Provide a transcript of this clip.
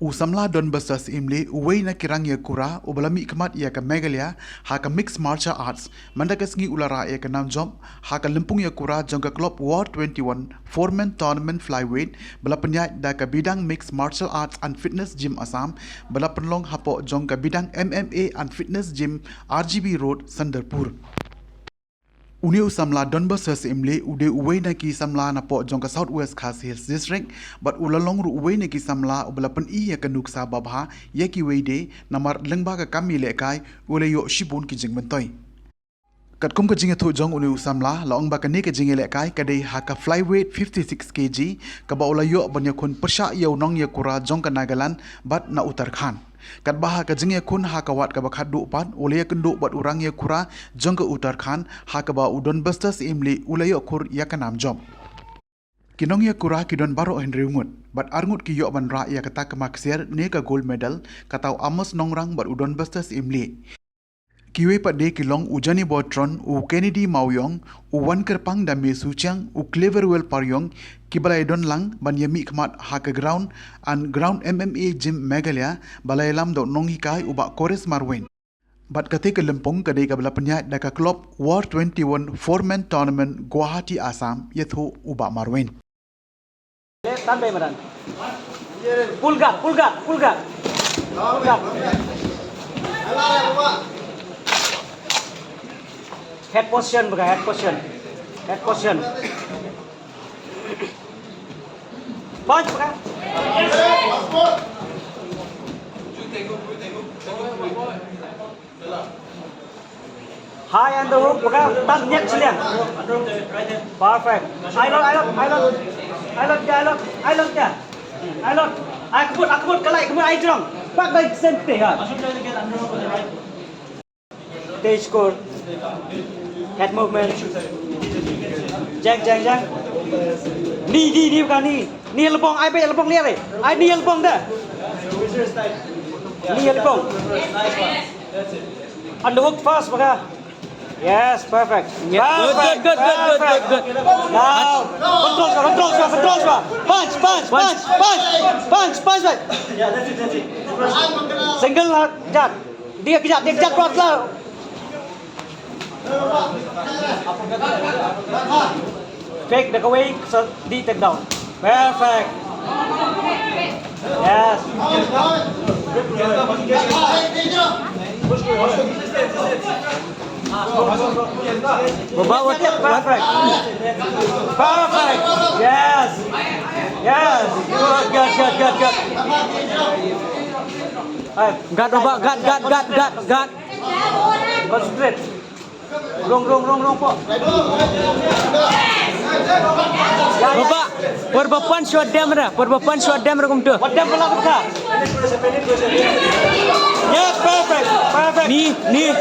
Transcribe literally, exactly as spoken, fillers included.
U samla Donbusters Imli, uwei na ki rang ïakura uba la mihkhmat ïa ka Meghalaya ha ka Mixed Martial Arts, mynta ka sngi u la rah ïa ka nam jop ha ka lympung ïakura jong ka Club War twenty-one Four Man Tournament Flyweight, ba la pynïaid da ka Bidang Mixed Martial Arts and Fitness Gym Assam, ba la pynlong hapoh jong ka Bidang M M A and Fitness Gym, R G B Road, Sandarpur. Une u samla Donbusters Imli u dei uwei na ki samla napoh jong ka South West Khasi Hills District, bad u la long ruh uwei na ki samla uba la pyni ïa ka nuksa babha ïa kiwei de, namar lyngba ka kam ïalehkai u la ïoh shibun ki jingmyntoi. Katkum ka jingïathuh jong une u samla, la ong ba kane ka jingïalehkai ka dei ha ka flyweight fifty-six K G, kaba u la ïoh ban ïakhun pyrshah ïa u nongïakura jong ka Nagaland bad na Uttarakhand. Katba ha ka jingïakhun ha ka wat kaba khatduh pat, u la ïakynduh bad u rang ïakura jong ka Uttarakhand, ha kaba u Donbusters Imli u la ïoh khur ïa ka nam jop. Ki nongïakura ki don baroh hynriew ngut, bad ar ngut ki ïoh ban rah ïa kata ka mak ksiar ne ka gold medal, kata u Amos Nongrang bad u Donbusters Imli. Kiwei pat de ki long u Johnny Botron, u Kennedy Mawiong, u Wankyrpang Dame Suchiang, u Cleverwell Pariong, kiba la ïadon lang ban ïamihkhmat ha ka Ground and Ground M M A Gym Meghalaya, ba la ïalam da u nonghikai u Bah Chorus Marwein. Bad kata ka lympung ka dei kaba la pynïaid da ka Club War twenty-one Four Man Tournament, Guwahati, Assam, ïathuh u Bah Marwein. Tan bei madan. Pull guard, pull guard, pull guard. Pull guard. Head position baka, head position. Head position. Punch baka. High and the hook, baka, tang nyak chiliang. Perfect. Ai lot, ai lot, ai lot. Ai lot, ai lot, ai lot, ai lot. Ai lot. Ai kebut, ai kebut, kalai kebut, ai jrong. Pak bai sen te ha. Stage score. Head movement. Jang, jang, jang. Ni, ni, ni, baka ni. Ni lebong, ai bai lebong ni ai. Ai ni lebong dah. Ni lebong. On the hook fast, baka. Yes, perfect. Yeah, good, good, good, good, good, good, good. Now, control, sir, control, sir, control, sir. Punch, punch, punch, punch, punch, punch, punch. Single, uh, jab. Dia kejap, dia kejap, keluar, keluar. Fake the kawei, so di take down. Perfect. Yes. Perfect. Perfect. Yes. Yes. Good, good, good, good, good. Hey. Guard, Robert, guard, guard, guard, guard, guard. Concentrate. Rung, rung, rung, rung, pok. Baba, por ba pan shot dem ra, por ba pan shot dem ra kumtu. What dem pala kumta? Yes, perfect, perfect. Ni, ni.